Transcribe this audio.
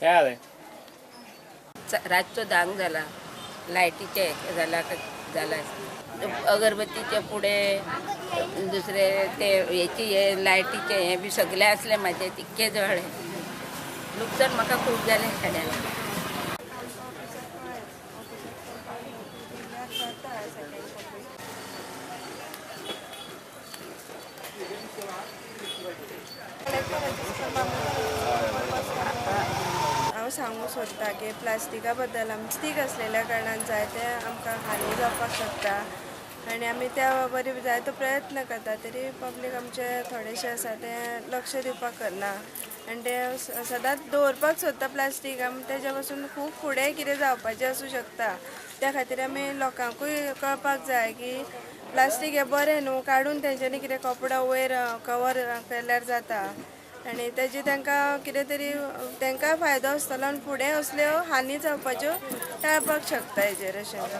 काय आलंय? रातचो 10 जाला, लायटीचे जाला जाला, अगरबत्तीचे पुडे, दुसरे ते हेची हे लायटीचे हे बी सगळे असले म्हाजे तितके जळ्ळे. लुकसाण म्हाका खूब जालें साड्यांक. हांव सांगूंक सोदता की प्लास्टिका बद्दल प्लास्टीक आसलेल्या कारणान जायते आमकां हानी जावपाक शकता आनी आमी त्या बरी जायतो प्रयत्न करता तरी पब्लीक आमचे थोडेशे आसा ते लक्ष दिवपाक करना आनी ते सदांच दवरपाक सोदता प्लास्टीक. आमी तेज्या पासून खूब फुडें कितें जावपाचें आसूं शकता. त्या खातीर आमी लोकांकूय कळपाक जाय की प्लास्टीक हें बरें न्हू, काडून तेंच्यांनी कितें कपडो वयर कवर केल्यार जाता आनी तेजे तांकां कितें तरी तांकां फायदो आसतलो आनी फुडें असल्यो हानी जावपाच्यो टाळपाक शकता हेजेर अशें.